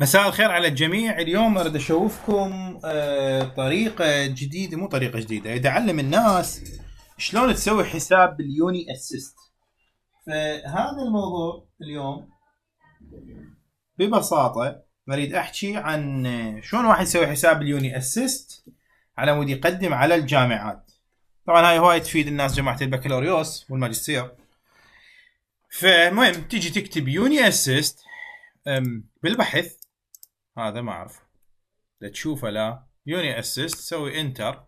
مساء الخير على الجميع. اليوم اريد اشوفكم طريقة جديدة، مو طريقة جديدة، اريد اعلم الناس شلون تسوي حساب باليوني اسيست. فهذا الموضوع اليوم ببساطة اريد احكي عن شلون واحد يسوي حساب باليوني اسيست على مود يقدم على الجامعات. طبعا هاي هواي تفيد الناس جماعة البكالوريوس والماجستير. فالمهم تيجي تكتب يوني اسيست بالبحث. هذا ما اعرف لا تشوفه، لا يوني اسيست تسوي انتر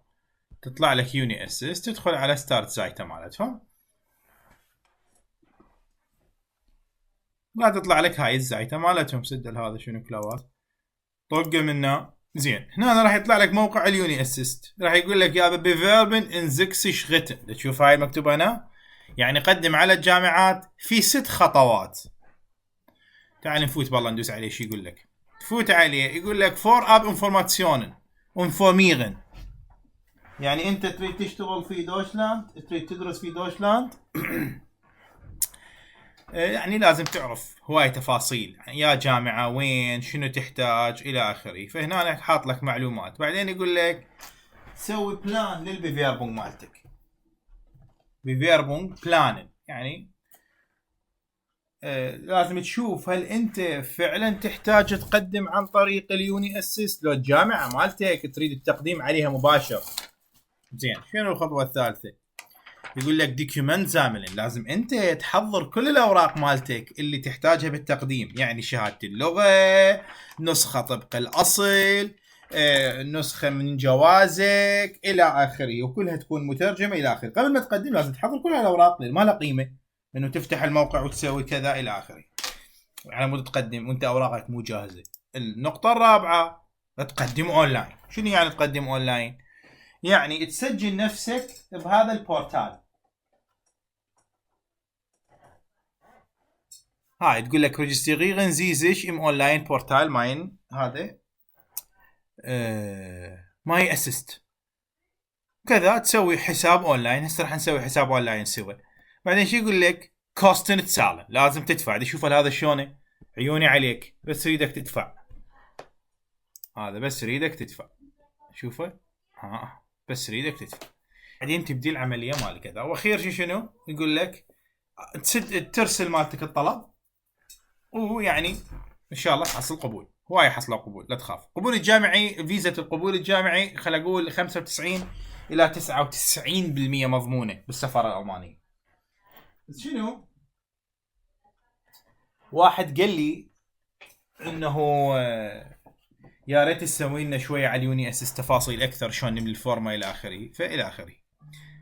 تطلع لك يوني اسيست، تدخل على ستارت سايت مالتهم، لا تطلع لك هاي الزايته مالتهم. سجل هذا شنو كلاوات طقه منه زين. هنا راح يطلع لك موقع اليوني اسيست، راح يقول لك يا بيفيربن ان زكس شغتن. تشوف هاي مكتوب هنا، يعني قدم على الجامعات في 6 خطوات. تعال نفوت بالله ندوس عليه. شو يقول لك؟ تفوت عليه يقول لك فور اب انفورماتيونن انفورميغن، يعني انت تريد تشتغل في دوشلاند، تريد تدرس في دوشلاند يعني لازم تعرف هواي تفاصيل، يعني يا جامعة وين، شنو تحتاج الى اخره. فهنا حاط لك معلومات. بعدين يقول لك سوي بلان للبيفيربونج مالتك. بيفيربونج بلان يعني لازم تشوف هل انت فعلا تحتاج تقدم عن طريق اليوني اسيست، لو الجامعة مالتك تريد التقديم عليها مباشر. زين، شنو الخطوة الثالثة؟ يقول لك دوكيومنت زاملين، لازم انت تحضر كل الاوراق مالتك اللي تحتاجها بالتقديم، يعني شهاده اللغه، نسخه طبق الاصل، نسخه من جوازك الى اخره، وكلها تكون مترجمه الى اخره. قبل ما تقدم لازم تحضر كل هالاوراق لان ما لها قيمه انه تفتح الموقع وتسوي كذا الى اخره على مود تقدم وانت اوراقك مو جاهزه. النقطه الرابعه، تقدم اونلاين. شنو يعني تقدم اونلاين؟ يعني تسجل نفسك بهذا البورتال. هاي تقول لك registrieren Sie sich im Online-Portal mein هذا ماي اسيست كذا، تسوي حساب اونلاين. هسه راح نسوي حساب اونلاين سوا. بعدين شو يقول لك؟ كوستن تسالم، لازم تدفع. دي شوف هذا شلونه، عيوني عليك، بس اريدك تدفع. هذا بس اريدك تدفع، شوفه بس اريدك تدفع. بعدين تبدي العمليه مال كذا. واخير شيء شنو يقول لك؟ ترسل مالتك الطلب، ويعني ان شاء الله تحصل قبول. هواي حصلوا قبول، لا تخاف. قبول الجامعي، فيزا القبول الجامعي خل اقول 95 الى 99% مضمونه بالسفاره الالمانيه. بس شنو؟ واحد قال لي انه يا ريت تسوي لنا شويه على اليوني اسس تفاصيل اكثر، شلون نملي الفورمه الى اخره فالى اخره.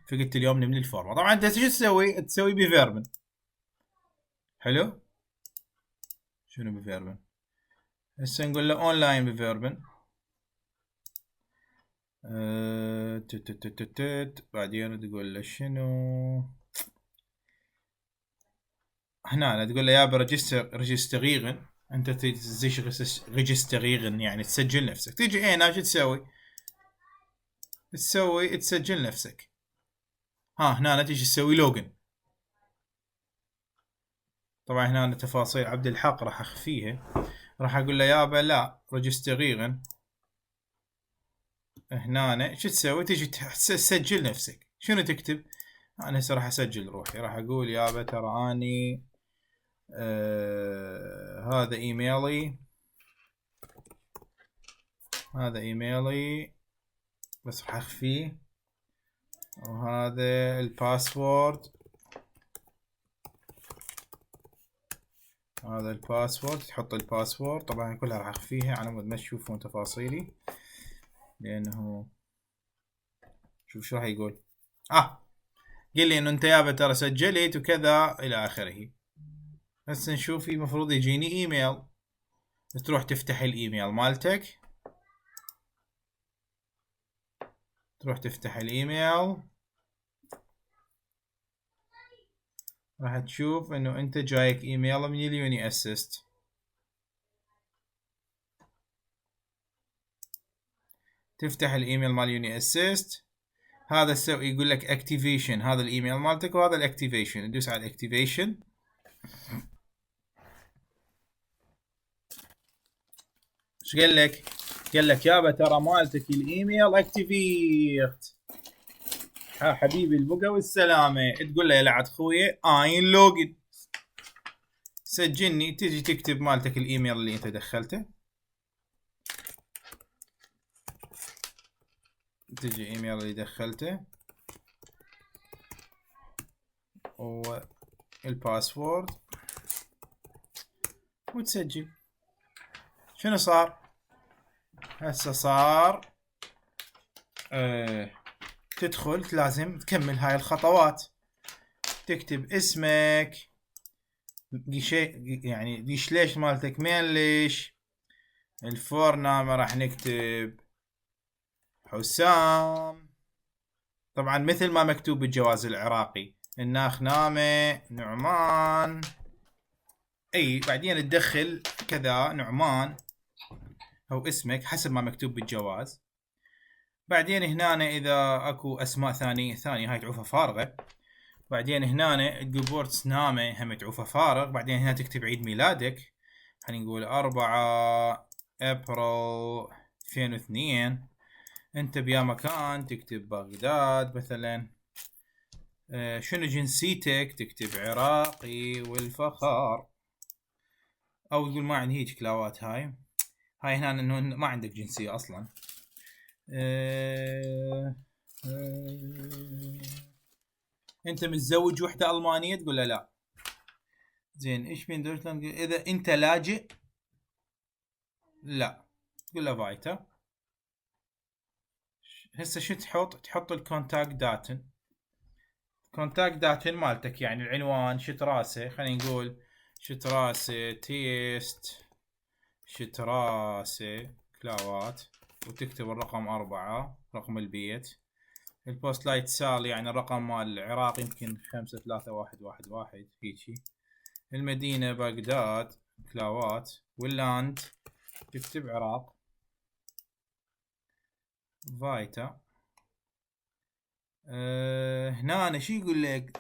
فقلت اليوم نملي الفورمه. طبعا انت شو تسوي؟ تسوي بفيربن. حلو. شنو بفيربن؟ هسه نقول له اونلاين بفيربن. بعدين تقول له شنو هنا، تقول له يا ريجستريغن. انت تزيش ريجستريغن يعني تسجل نفسك. تيجي هنا شو تسوي؟ تسجل نفسك. هنا تيجي تسوي لوجن. طبعا هنا تفاصيل عبد الحق راح اخفيها. راح اقول له يابا لا ريجستريغن. هنا شو تسوي؟ تيجي تسجل نفسك. شنو تكتب؟ انا هسه راح اسجل روحي. راح اقول يابا ترى اني هذا ايميلي، هذا ايميلي بس راح اخفيه، وهذا الباسورد، هذا الباسورد. تحط الباسورد طبعا كلها راح اخفيها على مود ما تشوفون تفاصيلي، لانه شوف شو راح يقول. قل لي انه انت يابا ترى سجلت وكذا الى اخره. هسه نشوف المفروض يجيني ايميل. تروح تفتح الايميل مالتك، تروح تفتح الايميل، راح تشوف انه انت جايك ايميل من اليوني اسيست. تفتح الايميل مال يوني اسيست. هذا يقول لك اكتيفيشن، هذا الايميل مالتك وهذا الاكتيفيشن. ندوس على الاكتيفيشن. ايش قال لك؟ قال لك يابا ترى مالتك الايميل اكتيفيت. حبيبي البقى والسلامه. تقول له يا لعد خويا اين لوجن، سجلني. تجي تكتب مالتك الايميل اللي انت دخلته، تجي ايميل اللي دخلته والباسورد وتسجل. شنو صار هسه؟ صار تدخل لازم تكمل هاي الخطوات. تكتب اسمك يعني ديش ليش مالتك مين ليش. الفور نامه راح نكتب حسام، طبعا مثل ما مكتوب بالجواز العراقي. الناخ نامه نعمان. اي بعدين تدخل كذا نعمان او اسمك حسب ما مكتوب بالجواز. بعدين هنا اذا اكو اسماء ثانية هاي تعوفها فارغة. بعدين هنا الجبورتس نامه هم تعوفها فارغ. بعدين هنا تكتب عيد ميلادك، خلينا نقول 4 ابريل 2002. انت بيا مكان تكتب بغداد مثلا. شنو جنسيتك؟ تكتب عراقي والفخار. او تقول ما عندي هيك كلاوات. هاي هنا انه ما عندك جنسية اصلا. انت متزوج وحدة المانية؟ تقول له لا. زين ايش بين دويتلاند؟ اذا انت لاجئ لا، تقول له فايتا. هسه شو تحط الكونتاكت داتن. كونتاكت داتن مالتك يعني العنوان شت راسه. خلينا نقول شت راسه تيست شت راسه كلاوات، وتكتب الرقم 4 رقم البيت. البوست لايت سال يعني الرقم مال العراق يمكن 53111 هيجي. المدينة بغداد كلاوات. واللاند تكتب عراق فايتا. هنا شي يقول لك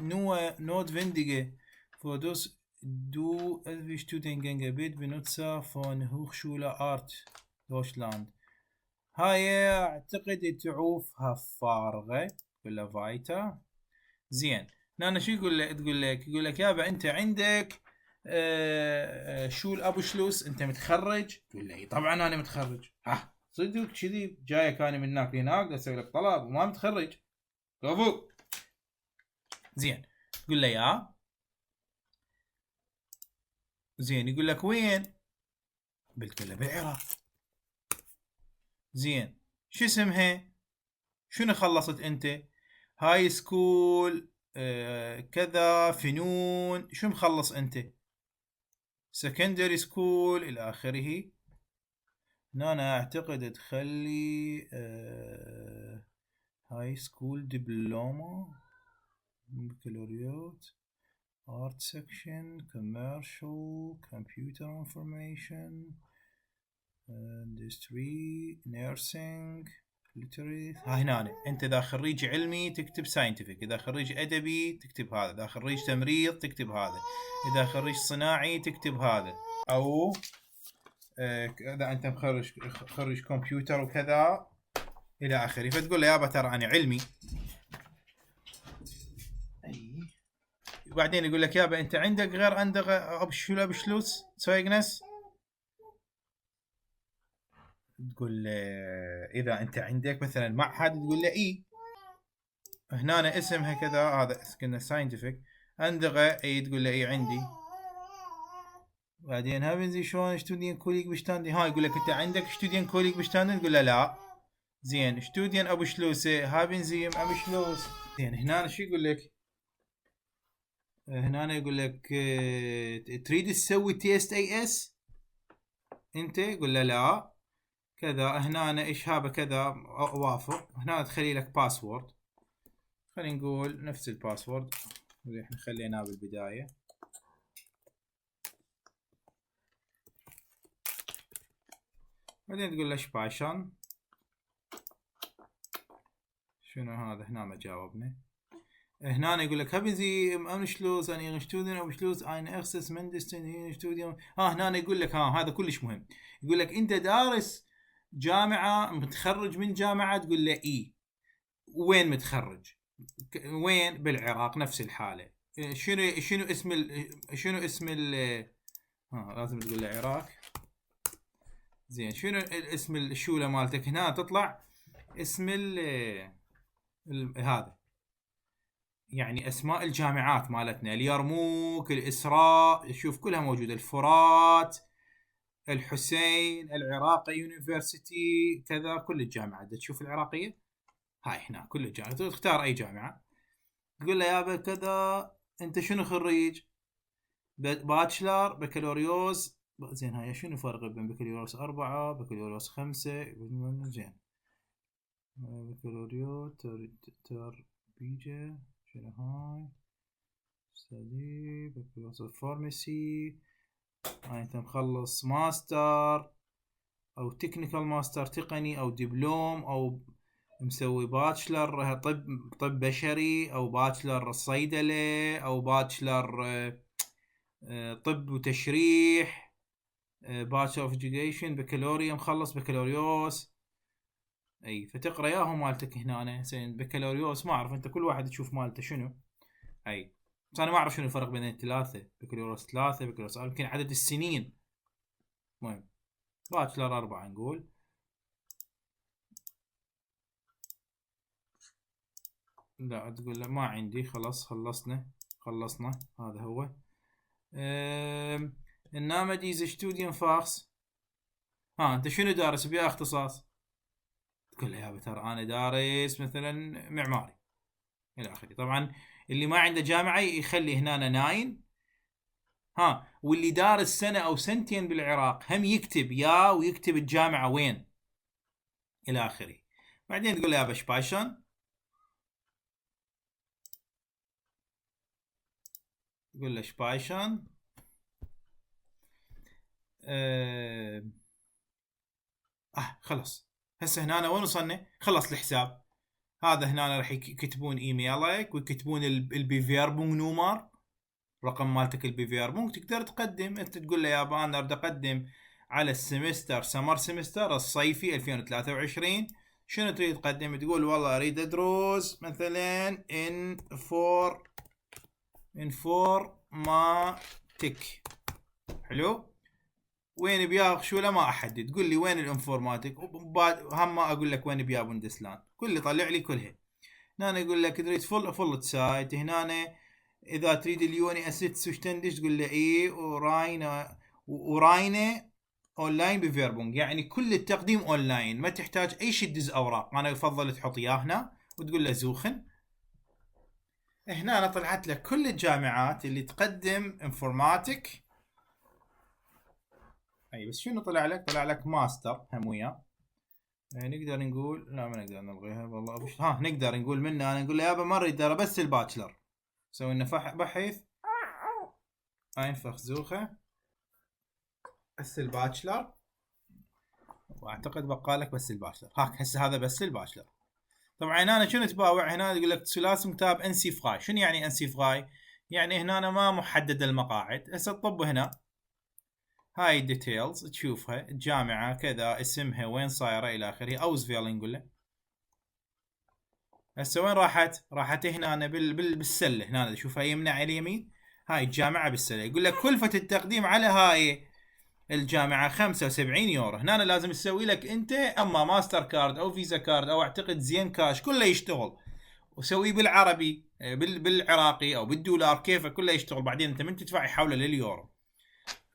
نوت فينديجي فودوس دو الفيشتوتنجنج بيت بنوتسا فون هوخشولا ارت دوشلاند. هاي اعتقد تعوفها فارغة ولا فايتا. زين هنا شو يقول لك؟ يقول لك يابا انت عندك شو الابو شلوس، انت متخرج؟ تقول له طبعا انا متخرج. صدق كذي جايك انا من هناك لهناك اسوي لك طلب وما متخرج؟ كفو. زين تقول له يا زين. يقول لك وين؟ بتقول له بالعراق. زين شو اسمها؟ شنو خلصت انت؟ هاي سكول كذا فنون. شو مخلص انت؟ سكندري سكول الى اخره. انا اعتقد تخلي هاي سكول دبلومة بكالوريوس art section commercial computer information industry nursing literary. هنا انت اذا خريج علمي تكتب scientific، اذا خريج ادبي تكتب هذا، اذا خريج تمريض تكتب هذا، اذا خريج صناعي تكتب هذا، او اذا انت خريج كمبيوتر وكذا الى اخره. فتقول له يابا ترى انا علمي. وبعدين يقول لك يابا انت عندك غير عندك بشلوس سويقنس؟ تقول اذا انت عندك مثلا معهد تقول له اي. هنا اسمها كذا هذا كنا ساينتفك عندغه اي تقول له اي عندي. بعدين haben Sie schon Studienkolleg bestanden؟ ها يقول لك انت عندك Studienkolleg bestanden؟ تقول له لا. زين Studien ابو شلوسه haben Sie ابو شلوس. زين هنا شو يقول لك؟ هنا يقول لك تريد تسوي تيست اي اس انت؟ يقول له لا كذا. هنا ايش هذا كذا اوافق. هنا تخلي لك باسورد. خلينا نقول نفس الباسورد اللي احنا خليناه بالبداية. بعدين تقول له شباشن. شنو هذا؟ هنا ما جاوبنا. هنا يقول لك haben Sie Anschluss an Ihren Studienabschluss ein erstes mindestens Studium. هنا يقول لك هذا كلش مهم. يقول لك انت دارس جامعه، متخرج من جامعه، تقول له اي. وين متخرج؟ وين؟ بالعراق. نفس الحاله. شنو اسم لازم تقول له عراق. زين، شنو اسم الشوله مالتك؟ هنا تطلع اسم هذا، يعني اسماء الجامعات مالتنا، اليرموك، الاسراء، شوف كلها موجوده، الفرات، الحسين، العراقي يونيفرسيتي، كذا، كل الجامعات تشوف العراقيه هاي هنا كل الجامعات. تختار اي جامعه، تقول له يابا كذا انت شنو خريج؟ باتشلر، بكالوريوس. زين، هاي شنو الفرق بين بكالوريوس 4 بكالوريوس 5؟ زين، بكالوريوس تربيجة، شنو هاي؟ ستدي بكالوريوس فارماسي. هاي انت مخلص ماستر او تكنيكال ماستر تقني، او دبلوم، او مسوي باتشلر طب بشري، او باتشلر صيدله، او باتشلر طب وتشريح، باتشلر اوف اديوكيشن، بكالوريا، مخلص بكالوريوس. اي، فتقرا ياهو مالتك هنا. زين، بكالوريوس ما اعرف، انت كل واحد تشوف مالته شنو. اي، بس انا ما اعرف شنو الفرق بين الثلاثه، بكالوريوس 3 بكالوريوس يمكن عدد السنين. المهم باتشلر 4 نقول. لا، تقول له ما عندي، خلاص خلصنا. هذا هو. النامه ديز ستوديون فاخس. انت شنو دارس؟ بيا اختصاص؟ تقول له يا ترى انا دارس مثلا معماري الى اخره. طبعا اللي ما عنده جامعه يخلي هنا 9. واللي دارس سنه او سنتين بالعراق هم يكتب يا، ويكتب الجامعه وين الى اخره. بعدين تقول له يا باش بايشن، تقول له شبايشن. خلاص. هسه هنا وين وصلنا؟ خلص الحساب. هذا هنا راح يكتبون ايميلك، ويكتبون البيفيربونج نومر، رقم مالتك البيفيربونج. تقدر تقدم، انت تقول له يابا انا اريد اقدم على السمستر سمر سمستر الصيفي 2023. شنو تريد تقدم؟ تقول والله اريد ادرس مثلا انفورماتيك. حلو. وين بياخ شو؟ لا ما احدد. تقول لي وين الانفورماتيك، هم ما اقول لك وين بيا بوندسلاند. كل اللي طلع لي كلها. هنا يقول لك تريد فل سايت. هنا اذا تريد اليوني اسيتس وش تندش؟ تقول له اي وراينه اونلاين بفيربونج، يعني كل التقديم اونلاين، ما تحتاج اي شيء تدز اوراق. انا يفضل تحط اياه هنا وتقول له زوخن. هنا أنا طلعت لك كل الجامعات اللي تقدم انفورماتيك. اي، بس شنو طلع لك؟ طلع لك ماستر هم وياه. نقدر نقول لا، ما نقدر نلغيها والله. نقدر نقول منه. انا نقول له يابا ما اريد ترى بس الباتشلر. سوي لنا بحث. انفخ زوخه بس الباتشلر، واعتقد بقالك بس الباتشلر. هسه هذا بس الباتشلر. طبعا انا شنو تباوع هنا؟ يقول لك ثلاثي كتاب انسي فغاي. شنو يعني انسي فغاي؟ يعني هنا أنا ما محدد المقاعد. هسه الطب هنا هاي الديتيلز تشوفها، الجامعه كذا، اسمها، وين صايره الى اخره. اوزفيل نقول له. هسه وين راحت هنا أنا بالسله. هنا شوفها يمنع على اليمين، هاي الجامعه بالسله. يقول لك كلفه التقديم على هاي الجامعه 75 يورو. هنا أنا لازم تسوي لك انت اما ماستر كارد او فيزا كارد او اعتقد زين كاش، كله يشتغل. وسويه بالعربي، بالعراقي او بالدولار، كيف كله يشتغل. بعدين انت من تدفع يحوله لليورو.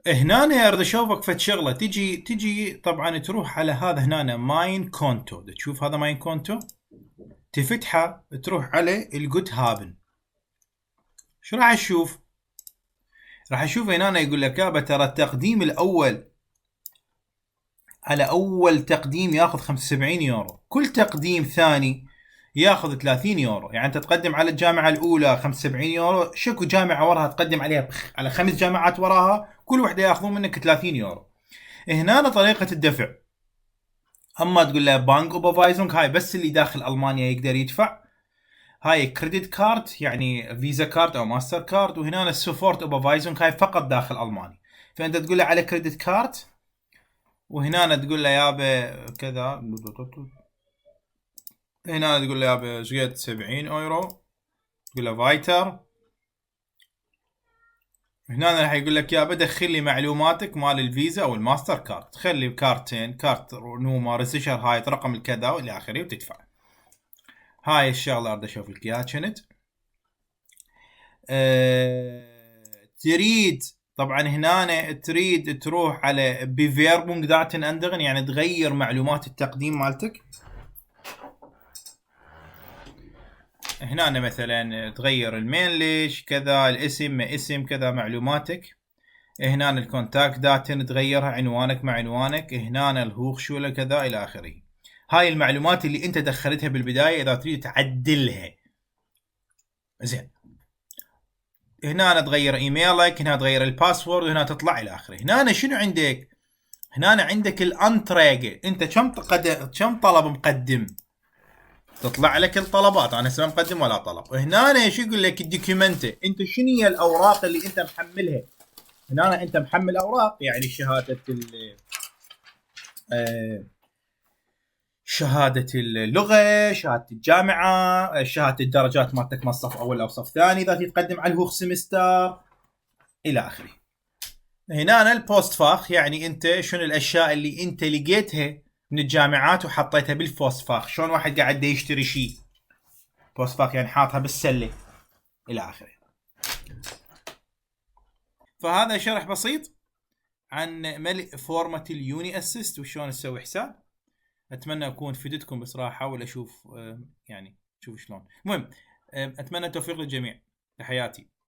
هنا أنا اريد اشوفك فد شغله. تجي طبعا تروح على هذا هنا ماين كونتو. تشوف هذا ماين كونتو، تفتحه تروح على الجود هابن. شو راح تشوف؟ راح اشوف هنا يقول لك يابا ترى التقديم الاول على اول تقديم ياخذ 75 يورو، كل تقديم ثاني ياخذ 30 يورو. يعني انت تقدم على الجامعه الاولى 75 يورو، شكو جامعه وراها تقدم عليها على 5 جامعات وراها، كل وحده ياخذون منك 30 يورو. هنا طريقه الدفع، اما تقول له بانك اوبرفايزنج، هاي بس اللي داخل المانيا يقدر يدفع. هاي كريدت كارد يعني فيزا كارد او ماستر كارد، وهنا السوفورت اوبرفايزنج هاي فقط داخل الماني. فانت تقول له على كريدت كارد، وهنا تقول له يابا كذا، هنا تقول له يابا ايش قد 70 يورو، تقول له فايتر. هنا راح يقول لك يابا دخل لي معلوماتك مال الفيزا او الماستر كارد، تخلي كارتين، كارت نومر ريسيشر هاي رقم الكذا والى اخره وتدفع. هاي الشغله اريد اشوف لك اياها كنت. تريد طبعا هنا تريد تروح على بفيربونج داتن اندغن، يعني تغير معلومات التقديم مالتك. هنا مثلا تغير المين ليش كذا، الاسم ما اسم كذا معلوماتك. هنا الكونتاكت داتن تغيرها، عنوانك مع عنوانك، هنا الهوخ شو كذا الى اخره. هاي المعلومات اللي انت دخلتها بالبدايه اذا تريد تعدلها. زين، هنا تغير ايميلك، هنا تغير الباسورد، وهنا تطلع الى اخره. هنا شنو عندك؟ هنا عندك الانتريجي، انت كم طلب مقدم، تطلع لك الطلبات. انا هسه مقدم ولا طلب. هنا ايش يقول لك؟ الدوكيومنت، انت شنو هي الاوراق اللي انت محملها. هنا انت محمل اوراق، يعني شهاده شهادة اللغة، شهادة الجامعة، شهادة الدرجات مالتك من صف أول أو صف ثاني إذا تقدم على الهوخ سمستر إلى آخره. هنا البوست فاخ، يعني أنت شنو الأشياء اللي أنت لقيتها من الجامعات وحطيتها بالبوست فاخ. شلون واحد قاعد يشتري شيء، بوست فاخ يعني حاطها بالسلة إلى آخره. فهذا شرح بسيط عن ملء فورمة اليوني أسيست وشلون تسوي حساب. اتمنى اكون فدتكم، بس راح احاول اشوف يعني شوف شلون. المهم اتمنى التوفيق للجميع. تحياتي.